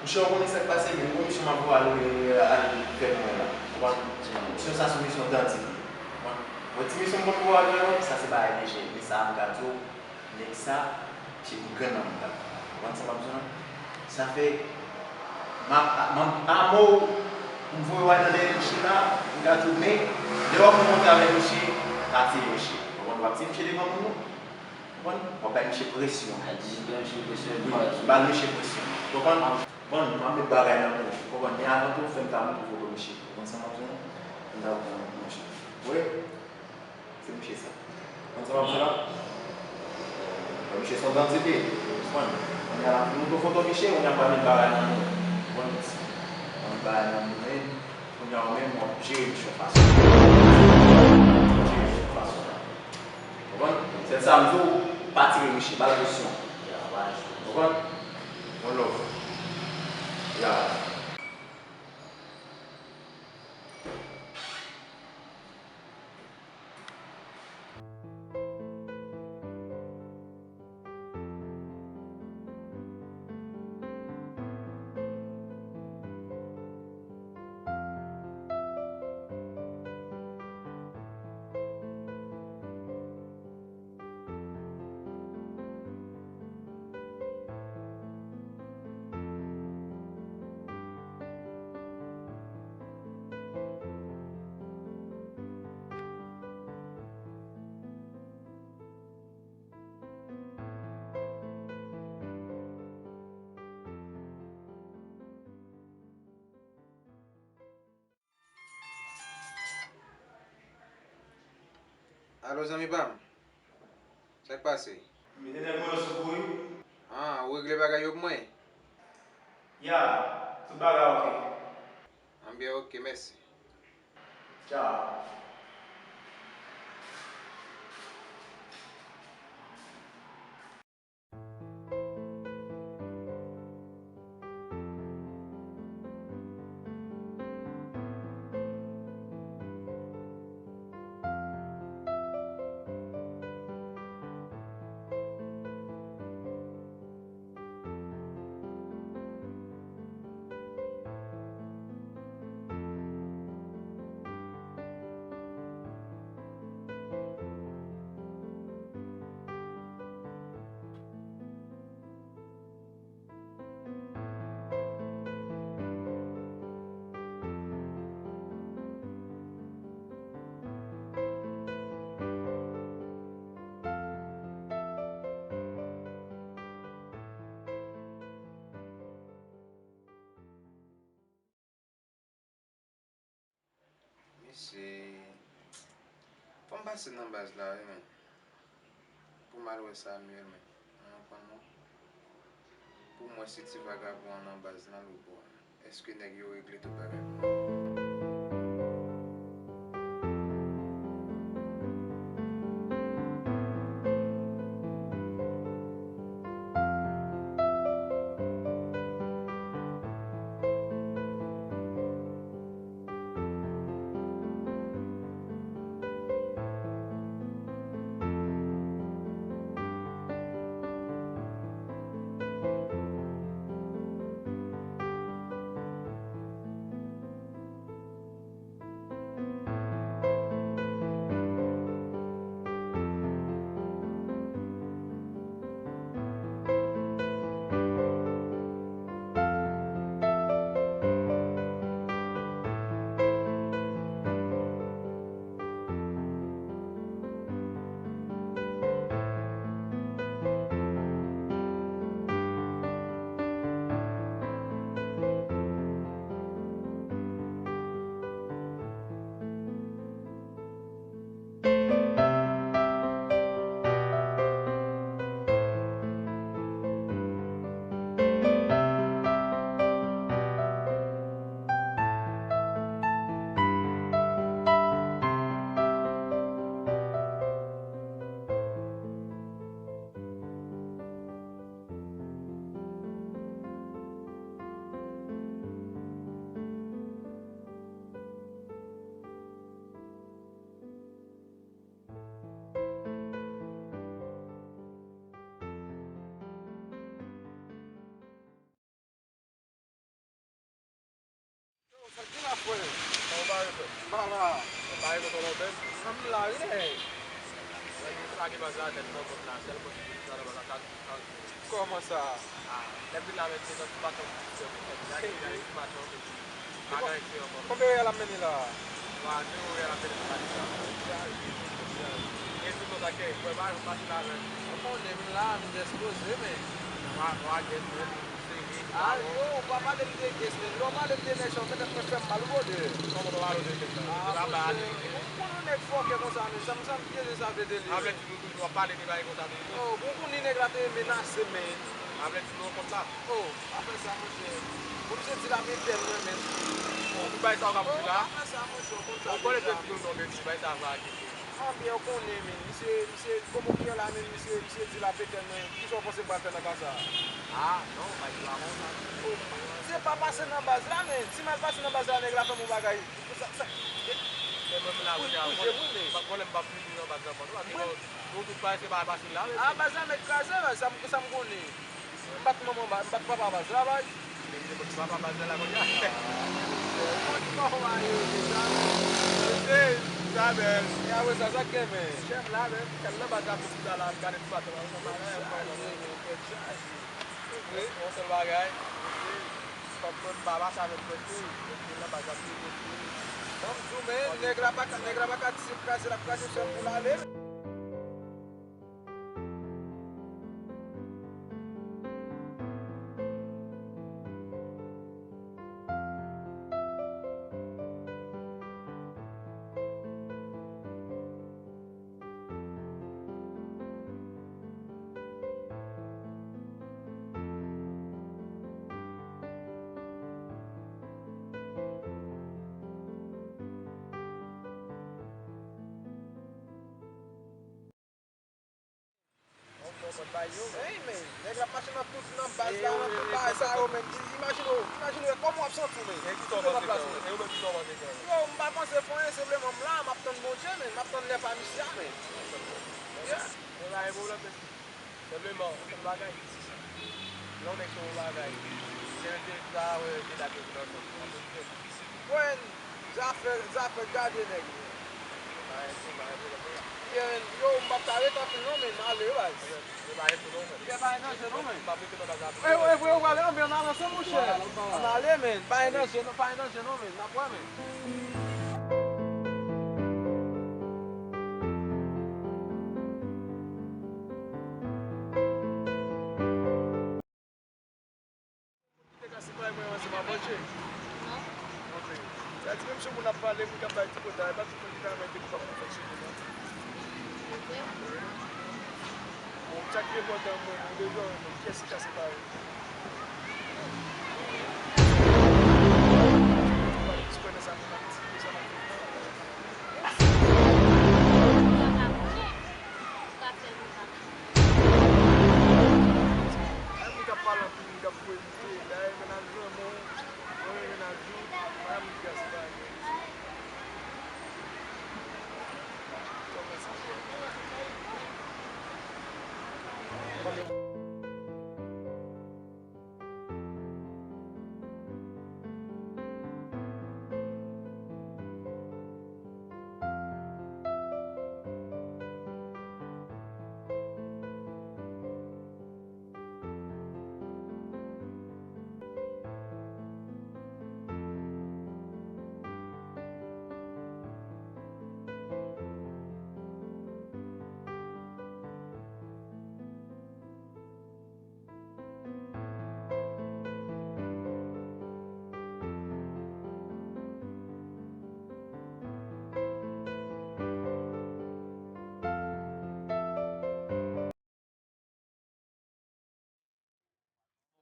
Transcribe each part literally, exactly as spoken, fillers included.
Monchè, ou konnen sa k pase, men yon misyon m ap voye al, al fè pou mwen la. Ou konprann? Misyon sa se yon misyon dantite. Ou konprann? Bon, ti misyon m konn voye al la, sa se bagay lejè. Men sa m ka di w, nèg sa, se yon grannanm m ta. Ou konprann sa m ap di w la? Sa fè, m ap, m ap, amo, m voye w al nan dèyè misye la, m ka di w, men, lè w ap rankontre avèk misye, pa tiye misye. Ou konprann? W ap tiye misye devan moun yo. Konprann? W ap bay misye presyon. Bay misye presyon. Wi, bay misye presyon. Konprann? Bon, m ap met bagay nan men w. Konprann? Men avan tou, fè m ta montre foto misye. Konprann sa m ap di w? Fè m ta montre foto misye. Wi. Se misye sa. Konprann sa m ap di w la? Bon, misye se yon dantite. Konprann? Kounye a, m montre foto misye, kounye a m pral met bagay nan men w. Konprann? M met bagay nan men w. Kounye a ou menm, w ap jere misye yon fason. W ap jere misye yon fason. Konprann? Sèl sa m di w, pa tire misye, ba l presyon. Konprann? One love. Ya. Alo, zanmi pa m. Sa k pase? M mete nèg mwen yo sou kou wi. Ah, ou regle bagay yo pou mwen? Ya, tout bagay oke. Anbyen, oke, mèsi. Tchao. Mesye, fò m pase nan baz la wi, men. Pou m al wè Samuel, men. Ou konprann non? Pou m wè si ti vagabon an nan baz lan, l ou bò. Èske nèg yo regle tout bagay pou mwen? Papa, mwen pa rekonèt ou non, men. Ann la, wi, nèg. Mwen, mwen lage baz la, tèt mwen, kont la, sèl kote ki sa nan baz la, sa, sa. Kòman sa? Ah, lè m vin la avèk ti baton, ti baton, ti baton. Konbyen reyèl ap mennen la? Wa, de reyèl ap mennen la. E pi konsa ke, mwen pa, mwen pa sou la, men. Ou konnen, m la, m jès poze, men. Wa, wa, jès, men. Ah, yo, ou pa pale m de gès, men. Lè w pale m de nèg sa, ou fè tèt mwen fè m mal, ou gode. Kòman w pale de nèg sa? Ah, monchè, ou konn yon nèg fòkè konsa, men. Sa m, sa m, Bondye sa vle de li, men. Sa vle di nou toujou ap pale de bagay konsa toujou. Oh, bon, ou konn li nèg la te menase m, men. Sa vle di nou nan kont la. Oh, pa fè sa, monchè. Bon, misye di l ap etèn mwen, men. Bon, pou bagay sa w ap di la. Oh, pa fè sa, monchè, ou konn sa deja. Ou konnen se di nou non, men, bagay sa va kite. Anbyen, ou konnen, men. Misye, misye, kòman ou ye la, men, misye, misye di l ap etèn mwen. Kisa w panse m pral fè nan ka sa a? Ah, non, pa di pa konsa. Oh, se pa pase nan baz la, men. Si m al pase nan baz la, nèg la fè m yon bagay. Sa, sa, men mwen la, pou, pou je mwen, men. Vòlè m p ap vin nan baz la, non, paske nou tout pase pa fasil la, men. Ah, baz la mèt kraze, baz, sa m, sa m konnen. M bat manman, m bat papa baz la, baz. Papa baz la, la, kounye a. Mwen ki pa fò a yo, se sa, men. Se sa, men. E apre sa, sa k gen, men? Chèf la, men, chèf nan baz la, tout sa la, gade ti baton la, sa pa la, men, tèt chaje. Yon sèl bagay. Fòk mwen m pa pase avèk mwen tou. Mwen la baz ap toujou tou. Ban m di w, men, nèg la pa ka, nèg la pa ka di se kraze l ap kraze sèl pou l ale. Ey, men, nèg la ap mache nan tout, nan baz la, nan tout bagay sa yo, men. Imajine w, imajine w, kòman w ap santi w, men? Yo, m pa panse fè anyen, senpleman m la, m ap tann Bondye, men, m ap tann lè pa misye a, men. Yeah. Senpleman, yon sèl bagay. Lè yon nèg fè yon bagay, se enterè sa a, wè, se la ke pou nan sòs. Mwen, zafè, zafè gade nèg. Yo, m p ap ka ret anpil non, men m ale wi, baz. Yo, pa ret non, men. Yo, pa ret non, men. E, e, vre, ou prale, anben, ann avanse, monchè. Ann ale, men. Pa gen danje non, pa gen danje non, men. N ap wè, men. Te ka separe mwen ansanm ak Bondye. Ok. Sa di menm si yon moun ap pale, moun k ap bay ti kota, e pa tout moun ki ka mete kou pa pou fè sou moun nan. Bon, sa ki enpòtan mwen, mwen bezwen wè kiyès ki ka separe. Pale plis kwè nan sa moun ap di, sa m ap di. Ay, moun k ap pale anpil, moun k ap voye monte, dayè mennaj granmoun, mwen mennaj ou, pa moun ki ka separe.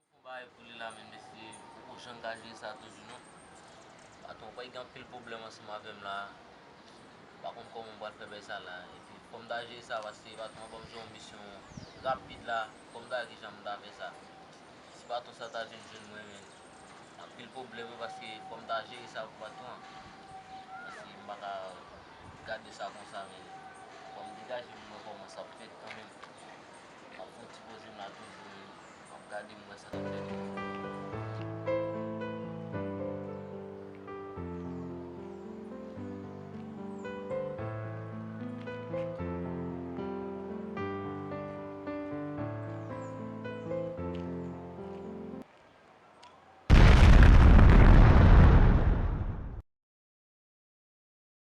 Fon bagay pou li la, men mesye, ou jan ka jere sa toujou non. Patwon, ou pa gen anpil pwoblèm ansanm avè m la. M pa konn kòman m pral fè bagay sa la. Epi fò m ta jere sa paske patwon an ban m jwe yon misyon rapid la. Fò m ta wè kijan m ta fè sa. Si patwon sa ta vin jwenn mwen, men anpil pwoblèm wi, paske fò m ta jere sa pou patwon an. Paske m pa ka gade sa konsa, men fò m degaje m wè kòman sa ap fèt kanmenm. M ap fè yon ti poze m la toujou, men m ap gade m wè sa k ap fèt.